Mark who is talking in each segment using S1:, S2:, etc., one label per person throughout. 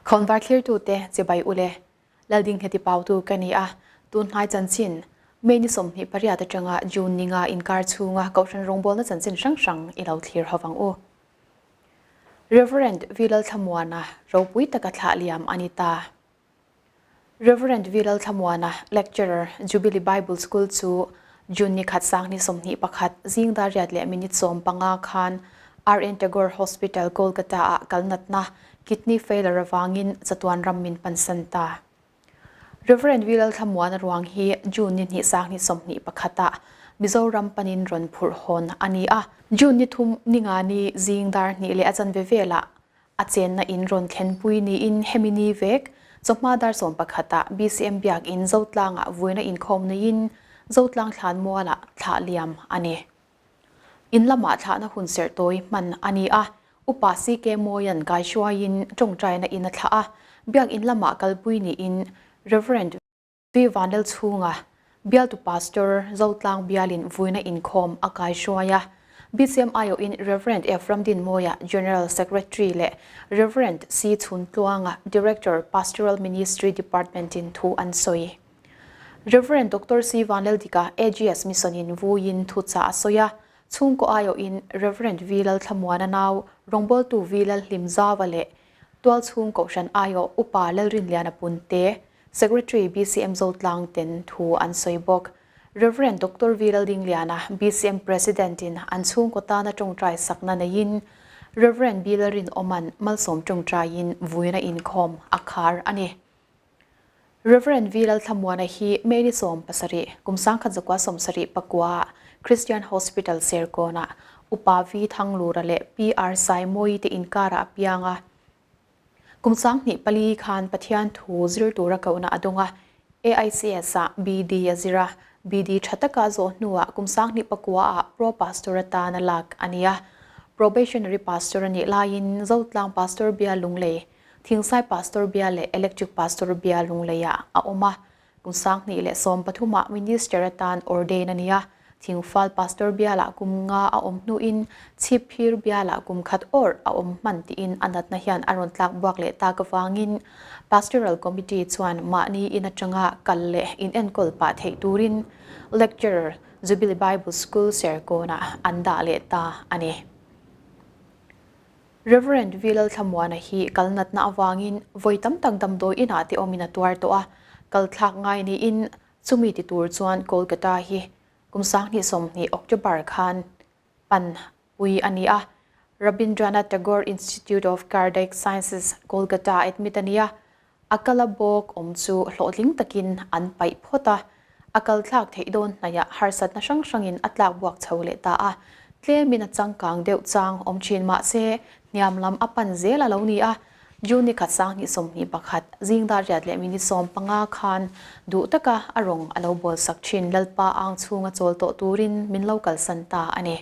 S1: Khawnvar thlirtute chibai ule Laldingheti Pautu ka ni a, tunhnai chanchin May ni 28 atanga June ni nga inkar chhunga Kohhran rawngbawlna chanchin hrang hrang i lo thlir ho vang u. Rev. V Lalthlamuana ropui taka thlah liam a ni ta. Rev. V Lalthlamuana, Lecturer, Jubilee Bible School chu June ni khat sang ni 21 zing dar riat leh minute 15 khan RN Tagore Hospital, Kolkata ah kal natna, kidney failure, avangin chatuan ram min pansan ta. Rev. V Lalthlamuana ruang hi June ni hnih sang ni 21 ah Mizoram panin rawn phurh hawn a ni a. June ni thum ni nga ni zing dar hnih leh a chanve velah a chenna in rawn thlenpui niin hemi ni vek chawhma dar 11 ah BCM Biakinn Zotlangah vuina inkhawm neiin Zotlang thlanmualah thlah liam a ni. In lamah thlahna hun serh tawi hman a ni a, Upa CK Mawia'n kaihruaiin tawngtaina in a thlah a, Biakinn lamah kalpui niin Rev. V Vanlalchhunga, Bialtu Pastor Zotlang Bialin vuina inkhawm a kaihruai a, BCM aiawhin Rev. F Ramdinmawia, General Secretary leh Rev. C Chhuntluanga, Director, Pastoral Ministry Department-in thu an sawi. Rev. Doctor C Vanlaldika, AGS Mission-in vuiin thuchah a sawi a, chhungkaw aiawhin Rev. V Lalthlamuana nau, rawngbawltu V Lalhlimzauva leh Tualchhung Kohhran aiawh Upa Lalrinliana Punte, Secretary BCM Zotlang ten thu an sawi bawk. Rev. Doctor V Laldingliana, BCM President in an chhungkaw tana tawngtai sakna neiin Rev. B Lalrinawma'n malsawm tawngtaiin vuina inkhawm a khar a ni. Rev. V Lalthlamuana hi May ni 17, kum 1979 ah Christian Hospital Serkawnah Upa V Thanglura leh PR Saimawi te inkarah a piang a. Kum 2004 khan Pathian thu zir tura kohna a dawng a, AICS ah BD a zir a, BD tha taka a zawh hnuah kum 2009 ah Pro Pastor atan a lak a ni a. Probationary Pastor a nih laiin Zotlang Pastor Bial Lunglei, Thingsai Pastor Bial leh Electric Pastor Bial Lungleiah a awm a. Kum 2013 ah Minister atan ordain a ni a, Thingfal Pastor bialah kum nga a awm hnuin Chhipphir bialah kum khat awrh a awm hman tiin a natna hian a rawn tlak buak leh tak avangin Pastoral Committee chuan mahni in atanga kal leh inenkawl pah theih turin Lecturer, Jubilee Bible School Serkawnah an dah leh ta a ni. Rev. V Lalthlamuana hi kal natna avangin vawi tam tak damdawi inah te awmin a tuar tawh a, kal thlak ngai niin chumi ti tur chuan Kolkata hi kum 2020 October khan pan pui a ni a, Rabindranath Tagore Institute of Cardiac Sciences, Kolkata admit a ni a, A kal a bawk awm chu hlawhtling takin an paih phawt a, a kal thlak theih dawn hnaihah harsatna hrang hrangin a tlak buak chho leh ta a, tlemin a changkang deuh chang awm thin mah se hniam lam a pan zel a lo ni a, June ni khat 2021 zing dar riat leh minute 15 khan duh taka a rawng a lo bawl sak thin Lalpa ang chhunga chawl tawh turin min lo kalsan ta a ni.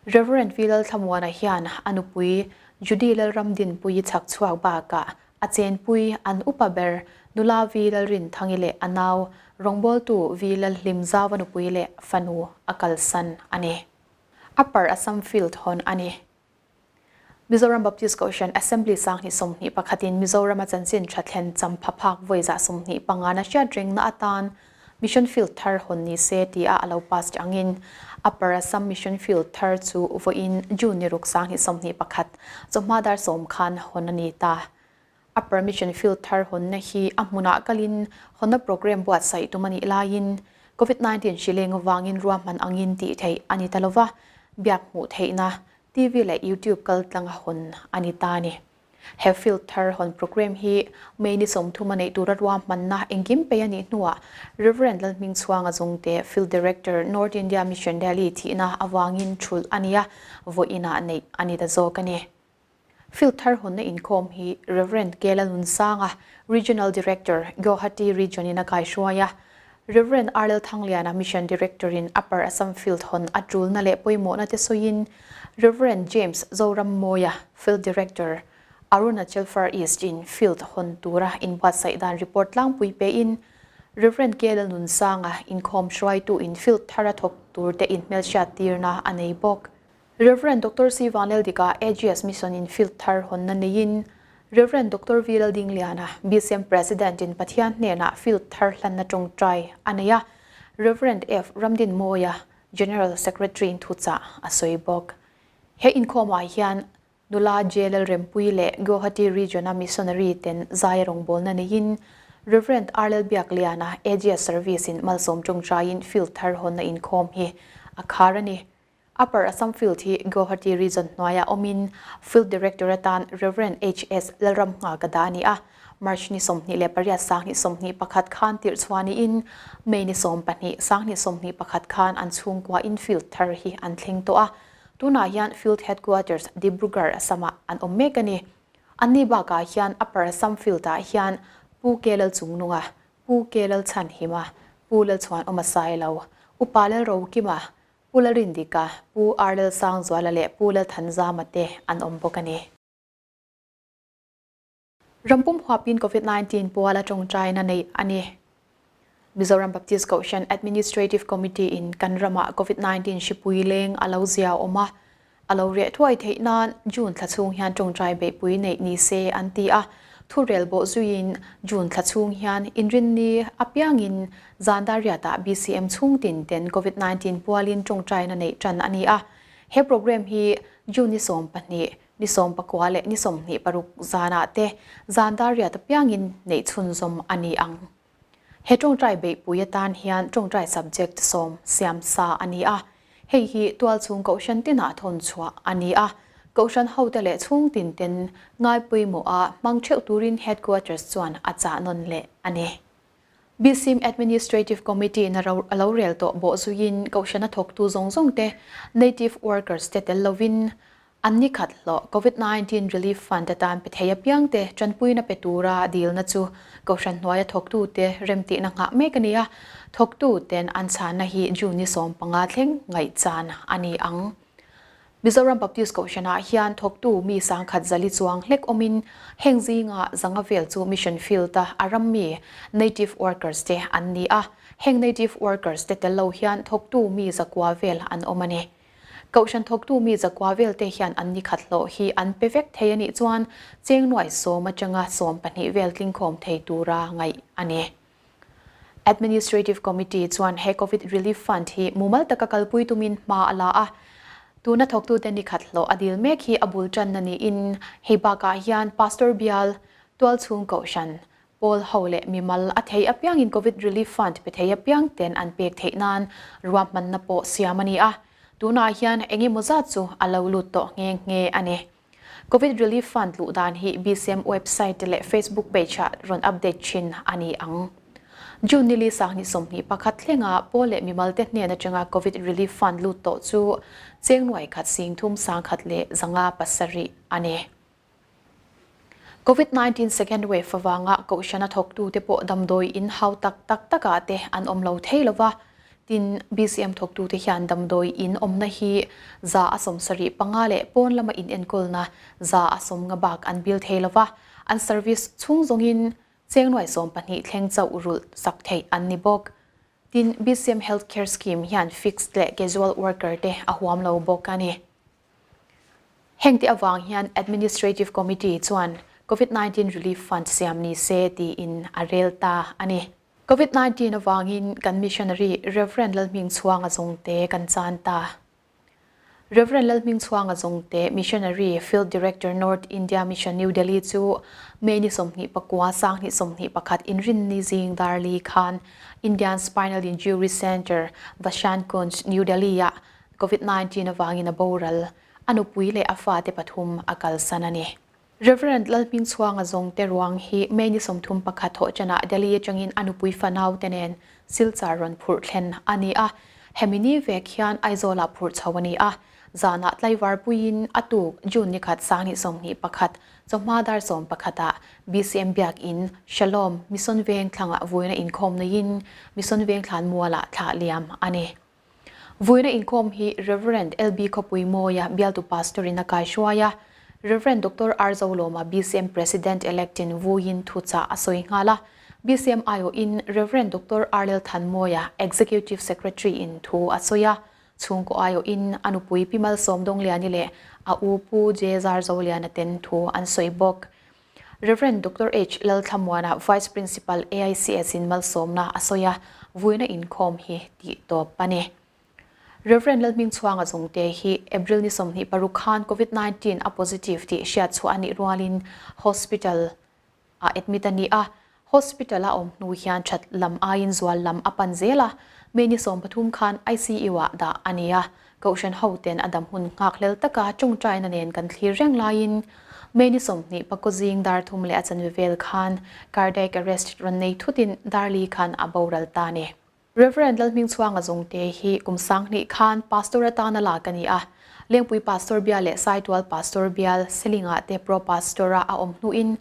S1: Rev. V Lalthlamuana hian a nupui Judy Lalramdinpuii chhak chhuak bakah a chenpui an upa ber nula V Lalrinthangi leh a nau rawngbawltu V Lalhlimzauva nupui leh fanu a kalsan a ni. Upper Assam Field hawn a ni. Mizoram Baptist Kohhran Assembly 2021 in Mizorama chanchin tha thlen champha phak vawi 25 na hriat rengna atan Mission Field thar hawn ni se tia a lo pass angin Upper Assam Mission Field thar chu vawiin June ni ruk 2021 chawhma dar 10 khan hawn a ni ta. Upper Mission Field thar hawnna hi a hmunah kalin hawnna programme buatsaih tum a nih laiin Covid-19 hri leng avangin ruahman angin tih theih a ni ta lova, biak hmuh theihna TV leh YouTube kal tlang a hawn a ni ta a ni. He field thar hawn programme hi May ni 30 a neih tura ruahmanna engkim pei a nih hnuah Rev. Lalhmingchhuanga Zungte, Field Director, North India Mission Delhi thihna avangin thulh a ni a, vawiinah neih a ni ta zawk a ni. Field thar hawnna inkhawm hi Rev. K Lalnunsanga, Regional Director, Guwahati Region in a kaihruai a, Rev. R Lalthangliana, Mission Director in Upper Assam Field hawn a tulna leh pawimawhna te sawiin Rev. James Zorammawia, Field Director, Arunachal Far East in Field hawn tura inbuatsaih dan report tlangpui pein Rev. K Lalnunsanga inkhawm hruaitu in Field thara thawk turte inhmelhriat tirna a nei bawk. Rev. Doctor C Vanleldika, AGS Mission in Field thar hawnna neiin, Rev. Doctor V Laldingliana, BCM President in Pathian hnenah field thar hlanna tawngtai a nei a, Rev. F Ramdinmawia, General Secretary in thuchah a sawi bawk. He inkhawmah hian Nula JLL Rempui leh Guwahati Region-a Missionary ten zai rawngbawlna neiin Rev. R Lalbiakliana, AGS Service in malsawm tawngtaiin field thar hawnna inkhawm hi a khar a ni. Upper Assam Field hi Guwahati Region hnuaiah awmin Field Director atan Rev. HS Lalramnghaka dah a ni a. March ni 28 2021 khan tirh chhuah niin May ni 12 2021 khan an chhungkua in field thar hi an thleng tawh a. Tunah hian Field Headquarters Dibrugarh Assam-ah an awm mek a ni. Anni bakah hian Upper Assam Field-ah hian Pu K Lalchungnunga, Pu K Lalchhanhima, Pu Lalchhuanawma Sailo, Upa Lalrokima, Pu Lalrindika, Pu R Lalsangzuala leh Pu Lalthanzama te an awm bawk a ni. Rampum huapin Covid 19 puala tawngtaina neih a ni. Mizoram Baptist Kohhran Administrative Committee in kan ramah Covid 19 hripui leng a lo zia awm a, a lo reh thuai theih nan June thla chhung hian tawngtai beihpui neih ni se an ti a. Thurel bawh zuiin June thla chhung hian inrinni apiangin zan dariatah BCM chhungtin ten Covid 19 pualin tawngtaina neih tan a ni a. He programme hi June ni 12, ni 19 leh ni 26 zanah te zan dariat apiangin neih chhunzawm a ni ang. He tawngtai beihpui atan hian tawngtai subject sawm siam sa a ni a. Hei hi tualchhung kohhran tinah thawn chhuah a ni a. Kohhran hote leh chhungtin ten ngai pawimawh a hmang theuh turin Headquarters chuan a chah nawn leh a ni. BCM Administrative Committee in a lo rel tawh bawh zuiin kohhrana thawktu zawng zawng te native workers te tel lovin An ni khat hlawh Covid 19 Relief Fund atan pe thei apiangte tanpuina pe tura dilna chu Kohhran hnuaia thawktute remtihna nghah mek a ni a, thawktuten an chhanna hi June ni 15 thleng ngaihchan a ni ang. Mizoram Baptist Kohhranah hian thawktu mi sangkhat zali chuang hlek awmin heng zinga zanga vel chu mission field-a a ram mi native workers te an ni a, heng native workers te tel lo hian thawktu mi zakua vel an awm a ni. Kohhran thawktu mi zakua velte hian an ni khat hlawh hi an pe vek thei a nih chuan cheng nuai sawm atanga 12 vel tlingkhawm thei tura ngaih a ni. Administrative Committee chuan he Covid Relief Fund hi mumal taka kalpui tumin hma a la a, tuna thawktute ni khat hlawh a dil mek hi a bul tanna niin hei bakah hian Pastor bial, tualchhung kohhran, Pawl ho leh mimal a thei apiangin Covid Relief Fund pe thei apiang ten an pek theih nan ruahmanna pawh siam a ni a, tunah hian eng emaw zat chu a lo lut tawh nghe nghe a ni. Covid Relief Fund luh dan hi BCM website leh Facebook page ah rawn update thin a ni ang. June nili 2021 thlenga pawl leh mimal te hnen atanga Covid Relief Fund lut tawh chu cheng nuai khat sing thum sang khat leh zanga pasarih a ni. Covid 19 second wave avanga kohhrana thawktute pawh damdawi in hau tak tak takah te an awm lo thei lova, tin BCM thawktute hian damdawi in awmna hi 75% leh pawn lama inenkawlna 50% bak an bil thei lova, an service chhung zawngin cheng nuai 12 thleng chauh rulh sak theih an ni bawk. Tin, BCM Health Care Scheme hian fixed leh casual worker te a huam lo bawk a ni. Hengte avang hian Administrative Committee chuan Covid 19 Relief Fund siam ni se tiin a rel ta a ni. Covid 19 avangin kan missionary Rev. Lalhmingchhuanga Zungte kan chan ta. Rev. Lalhmingchhuanga Zungte, Missionary, Field Director North India Mission New Delhi chu May ni 29 2021 inrinni zing darli khan Indian Spinal Injury Centre, Vasant Kunj, New Delhi-ah Covid 19 avangin a boral, a nupui leh a fate pathum a kalsan a ni. Rev. Lalhmingchhuanga zawngte ruang hi May ni 31 thawh chanah Delhi atangin a nupui fanau te nen Silchar rawn phurh thlen a ni a, hemi ni vek hian Aizawlah phurh chho a ni a, zanah tlaivar puiin a tuk June ni khat 2021 chawhma dar 11 ah BCM Biakinn Shalom Mission Veng thlangah vuina inkhawm neiin Mission Veng thlan mualah thlah liam a ni. Vuina inkhawm hi Rev. LB Khawpui Mawia bialtu Pastor in a kaihruai a, Rev. Doctor R Zolawma BCM President Elect in vuiin thuchah a sawi nghal a, BCM aiawhin Rev. Doctor R Lalthanmawia Executive Secretary in thu a sawi a, chhungkaw aiawhin a nupui Pi Malsawm Dawngliani leh a u Pu J Zarzoliana ten thu an sawi bawk. Rev. Doctor H. Lalthlamuana, Vice Principal, AICS in malsawmna a sawi a, vuina inkhawm hi tih tawp a ni. Rev. Lalhmingchhuanga zungte hi April ni 26 khan Covid 19 a positive tih hriatchhuah a nih rualin hospital ah admit a ni a, hospital a awm hnu hian that lam aiin zual lam a pan zel a, May ni 13 khan ICU ah dah a ni a, Kohhran hoten a dam hun nghakhlel taka tawngtaina nen kan thlir reng laiin May ni 20 pakaw zing dar thum leh a chanve vel khan cardiac arrest rawn nei thutin Darli khan a boral ta a ni. Rev. Lalhmingchhuanga Zungte hi kum 2000 khan Pastor atana lak a ni a, Lengpui Pastor Bial leh Saitual Pastor Bial Selingah te Pro Pastor-a a awm hnuin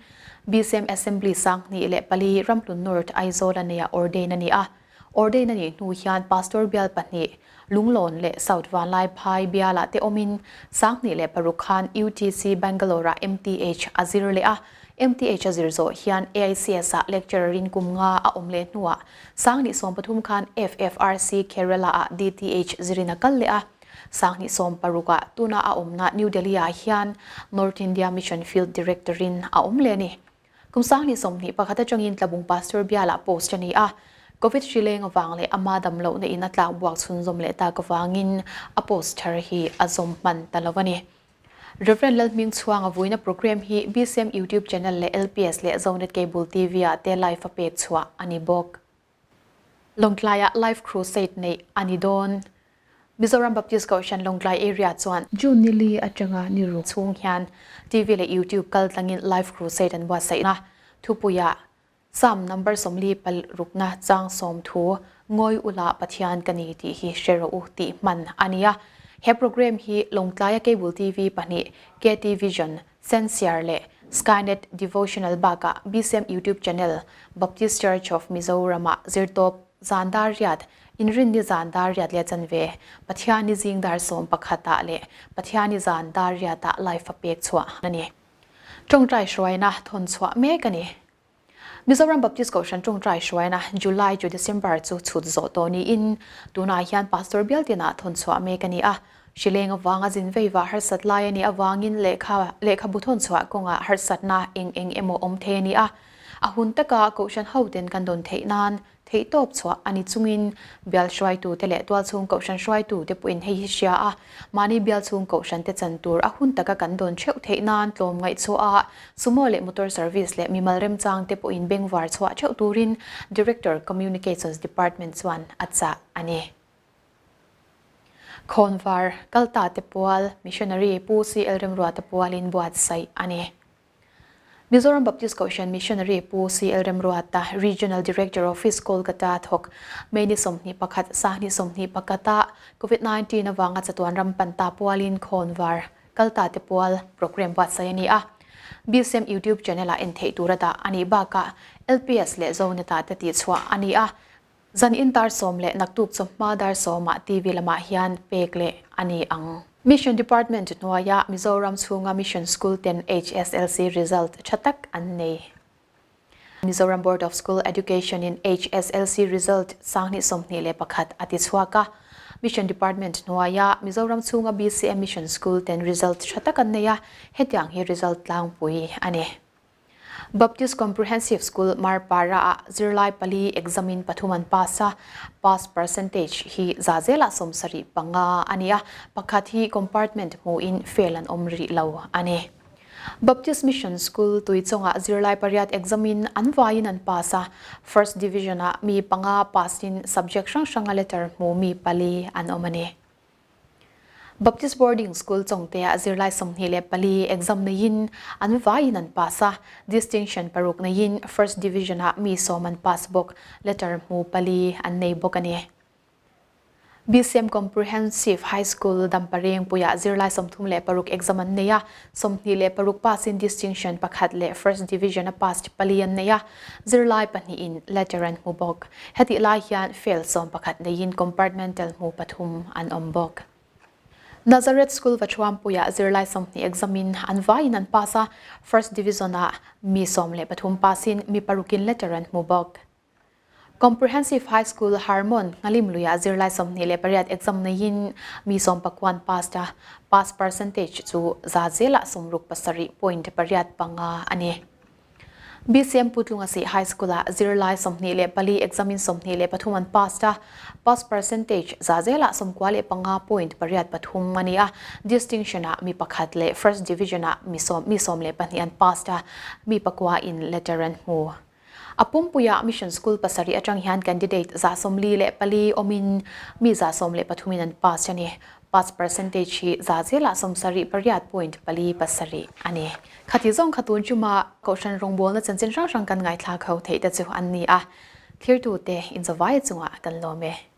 S1: BCM Assembly 2004 Ramhlun North Aizawl a neia ordain a ni a. Ordain a nih hnu hian Pastor Bial pahnih Lunglawn leh South Vanlaiphai Bialah te awmin 2006 khan UTC Bangalore-ah MTH a zir leh a. MTH a zir zawh hian AICS-ah lecturer-in kum nga a awm leh hnuah 2013 khan FFRC Kerala-ah DTH zirin a kal leh a. 2016-ah tuna a awmna New Delhi-ah hian North India Mission Field Director-in a awm leh a ni. Kum 2021 atangin Tlabung Pastor bialah post a ni a, Covid hri leng avang leh ama dam lohna in a tlak buak chhunzawm leh tak avangin a post thar hi a zawm hman ta lo a ni. Rev. Lalhmingchhuanga vuina program hi BCM YouTube channel leh LPS leh Zonet Cable TV ah te live a pek chhuah a ni bawk. Lawngtlaiah Life Crusade neih a ni dawn. Mizoram Baptist Kohhran Lawngtlai Area chuan
S2: June ni li atanga ni ruk.
S1: Chhung hian TV leh YouTube kal tlangin Life Crusade an buatsaih a, thupuiah Psalm number 40 parukna chang sawm thu Ngawi ula Pathian ka ni tih hi hre rawh u tih hman a ni a. He program hi Lawngtlaia Cable TV pahnih KT Vision, Sensiar leh Skynet Devotional bakah BCM YouTube channel Baptist Church of Mizoram-ah zirtawp zan dar riat, Inrinni zan dar riat leh chanve, Pathianni zing dar sawm pakhatah leh Pathianni zan dar riatah live a pek chhuah a ni. Tawngtai hruaina thawn chhuah mek a ni. Mizoram Baptist Kohhran tawngtai hruaina July to December chu chhut zawh tawh niin tunah hian Pastor bial tinah thawn chhuah mek a ni a. Hrileng avanga zin veiva harsat lai a nih avangin lehkha lehkhabu thawn chhuah kawngah harsatna eng eng emaw awm thei a ni a. A hun taka Kohhran hoten kan dawn theih nan Theihtawp chhuah a ni chungin bial hruaitute leh tualchhung kohhran hruaitute pawhin hei hi hria a, mahni bialchhung kohhrante chan tur a hun taka kan dawn theuh theih nan tlawm ngaihchhuah a, sumo leh motor service leh mimal remchangte pawhin bengvar chhuah theuh turin Director Communications Department chuan a chah a ni. Khawnvar, Kaltate pual, Missionary Pu CL Remruata pualin buatsaih a ni. Mizoram Baptist Kohhran Missionary Pu CL Remruata, Regional Director Office Kolkata thawk May ni 21, 2021 ah Covid 19 avanga chatuan ram pan ta pualin khawnvar kal ta te pual program buatsaih a ni a. BCM YouTube channel ah en theih tura dah a nih bakah LPS leh Zonet ah te tihchhuah a ni a. Zan in dar sawm leh naktuk chawhma dar sawmah TV lamah hian pek leh a ni ang. Mission Department hnuaia Mizoram chhunga Mission School ten HSLC result tha tak an nei. Mizoram Board of School Education in HSLC result 2021 a ti chhuak a. Mission Department hnuaia Mizoram chhunga BCM Mission School ten result tha tak an nei a, hetiang hi result tlangpui a ni. Baptist Comprehensive School Marpara-ah zirlai pali exam in pathum an pass a, pass percentage hi za zelah 75 a ni a, pakhat hi compartment hmuhin fail an awm rih lo a ni. Baptist Mission School Tuichawngah zirlai pariat exam in an vaiin an pass a, first division-ah mi panga pass in subject hrang hranga letter hmu mi pali an awm a ni. Baptist Boarding School Chawngte-ah zirlai 24 exam neiin an vaiin an pass a, distinction paruk neiin First Division-ah mi sawm an pass bawk, letter hmu pali an nei bawk a ni. BCM Comprehensive High School Damparengpuiah zirlai 36 exam an nei a, 26 pass-in distinction pakhat leh First Division-a pass pali an nei a, zirlai pahnihin letter an hmu bawk. Hetih lai hian fail 11 neiin compartmental hmu pathum an awm bawk. Nazareth School Vachuampuiah zirlai 20 exam in an vaiin an pass a, First Division-ah mi 13 pass-in mi parukin letter an hmu bawk. Comprehensive High School Harmon Ngalimluiah zirlai 28 exam neiin mi 19 an pass a, pass percentage chu za zelah 67 point pariat panga a ni. BCM Putlunga Sih High School-ah zirlai 24 exam in 23 an passed a, pass percentage za zelah 95.83 a ni a, distinction-ah mi pakhat leh first division-ah mi sawm mi 12 an passed a, mi pakua in letter an hmu. A pumpuiah Mission School pasarih atang hian candidate 144 awmin mi 113 in an pass a ni. Pass percentage hi za zelah 78.47 a ni. Khati zawng kha tun chuma Kohhran rawngbawlna chanchin hrang hrang kan ngaithla kho theih te chu an ni a, thirtute inzawvai chungah kan lawm e.